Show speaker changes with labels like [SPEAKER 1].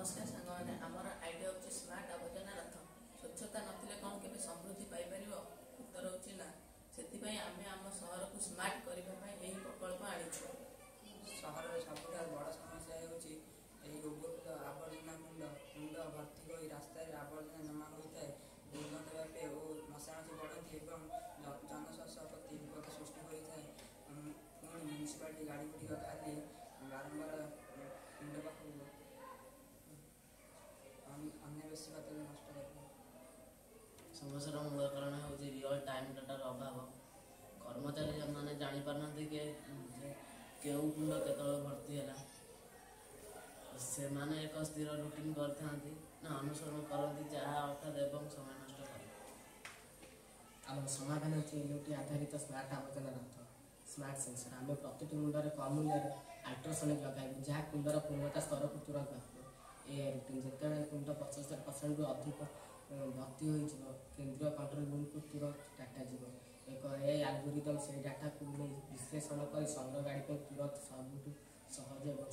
[SPEAKER 1] ନମସ୍କାର ସାଙ୍ଗମାନେ, ଆମର ଆଇଡ଼ିଆ ହେଉଛି ସ୍ମାର୍ଟ ଆବର୍ଜନା ରଥ। ସ୍ୱଚ୍ଛତା ନଥିଲେ କ'ଣ କେବେ ସମୃଦ୍ଧି ପାଇପାରିବ? ଉତ୍ତର ହେଉଛି ନା। ସେଥିପାଇଁ ଆମେ ଆମ ସହରକୁ ସ୍ମାର୍ଟ କରିବା ପାଇଁ ଏହି ପ୍ରକଳ୍ପ ଆଣିଛୁ।
[SPEAKER 2] ସହରରେ ସବୁଠାରୁ ବଡ଼ ସମସ୍ୟା ହେଉଛି ଏହି ଓଭରଫ୍ଲୋ ଆବର୍ଜନା କୁଣ୍ଡ। କୁଣ୍ଡ ଭର୍ତ୍ତି ହୋଇ ରାସ୍ତାରେ ଆବର୍ଜନା ଜମା ହୋଇଥାଏ। ଦୁର୍ଗନ୍ଧ ବ୍ୟାପେ ଓ ମଶାମାଛି ବଢ଼ନ୍ତି ଏବଂ ଜନସ୍ୱାସ୍ଥ୍ୟ ପ୍ରତି ବିପଦ ସୃଷ୍ଟି ହୋଇଥାଏ। ପୁଣି ମ୍ୟୁନିସିପାଲିଟି ଗାଡ଼ି ଗୁଡ଼ିକ ଖାଲି ବାରମ୍ବାର କୁଣ୍ଡ ପାଖକୁ ଅନାବଶ୍ୟକତାକୁ ନଷ୍ଟ କରିଥାଏ।
[SPEAKER 3] ସମସ୍ୟାର ମୂଳ କାରଣ ହେଉଛି ରିଅଲ୍ ଟାଇମ୍ ଡାଟାର ଅଭାବ। କର୍ମଚାରୀ ମାନେ ଜାଣିପାରୁନାହାନ୍ତି କି ଯେ କେଉଁ କୁଣ୍ଡ କେତେବେଳେ ଭର୍ତ୍ତି ହେଲା। ସେମାନେ ଏକ ସ୍ଥିର ରୁଟିନ୍ କରିଥାନ୍ତି ନା ଅନୁସରଣ କରନ୍ତି, ଯାହା ଅର୍ଥାତ୍ ଏବଂ ସମୟ ନଷ୍ଟ କରେ।
[SPEAKER 4] ଆମ ସମାଧାନ ହେଉଛି IoT ଆଧାରିତ ସ୍ମାର୍ଟ ଆବର୍ଜନା ରଥ, ସ୍ମାର୍ଟ ସେନ୍ସର। ଆମେ ପ୍ରତିଟି ମୁଣ୍ଡରେ କମ୍ ମୂଲ୍ୟରେ ଅଲ୍ଟ୍ରାସୋନିକ୍ ଲଗାଇବୁ, ଯାହା କୁଣ୍ଡର ପୂର୍ଣ୍ଣତା ସ୍ତରକୁ ତୁରନ୍ତ ମାପିବ। ଏଆଇ ରୁଟିନ୍: ଯେତେବେଳେ କୁଣ୍ଡ 75%ରୁ ଅଧିକ ଭର୍ତ୍ତି ହୋଇଯିବ, କେନ୍ଦ୍ରୀୟ କଣ୍ଟ୍ରୋଲ ରୁମ୍କୁ ତୁରନ୍ତ ଡାଟା ଯିବ। ଏକ ଏଆଇ ଆଲଗୋରିଦମ୍ ସେହି ଡାଟାକୁ ନେଇ ବିଶ୍ଳେଷଣ କରି ସଂଗ୍ରହ ଗାଡ଼ି ପାଇଁ ତୁରନ୍ତ ସବୁଠୁ ସହଜ ଏବଂ